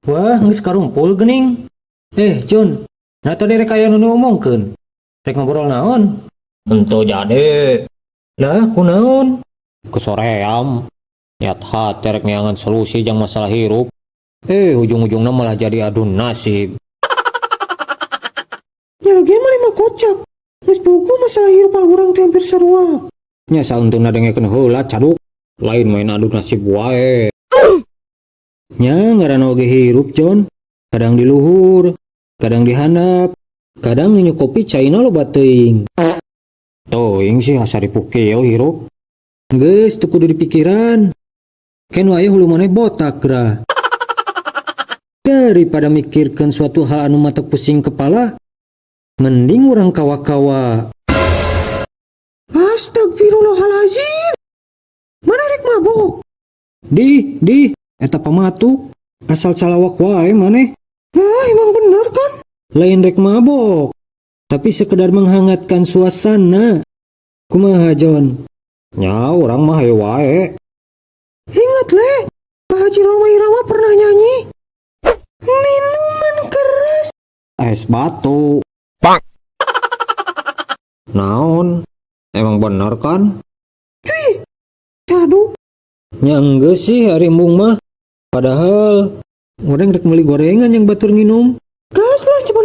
Wah, geus karumpul geuning. Eh, Jun, nah tadi rek aya nu diomongkeun. Rek ngobrol naon? Henteu jadi. Lah, kunaon? Kesoream. Niat hate rek neangan solusi jang masalah hirup. Eh, ujung-ujungnya malah jadi adu nasib. Ya lagi maneh mah kocak. Geus puguh masalah hirup urang teh hampir sarua. Nya saeuntuna dengekeun heula, caduk. Lain main adu nasib wae. Nya ngaranna oge hirup, Jon. Kadang di luhur, kadang di handap, kadang nginyu kopi caina loba teuing. Teuing sih asa ripuh kieu hirup. Geus teu kudu dipikiran. Ken wae hulu maneh botak geura. Daripada mikirkan suatu hal anu matak pusing kepala, mending urang kawa-kawa. Astagfirullahalazim. Maneh rek mabok? Di, di, eta pamatuk. Asal calawak wae maneh. Nah, emang bener kan? Lain rek mabok, tapi sekedar menghangatkan suasana. Kumaha, John? Nya urang mah hayu wae. Ingat le, Pak Haji Rhoma Irama pernah nyanyi minuman keras es batu. Bang. Naon? Emang bener kan? Cuy, aduh. Nya enggeus sih ari embung mah. Padahal urang rek meuli gorengan jang batur nginum. Gas lah, coba.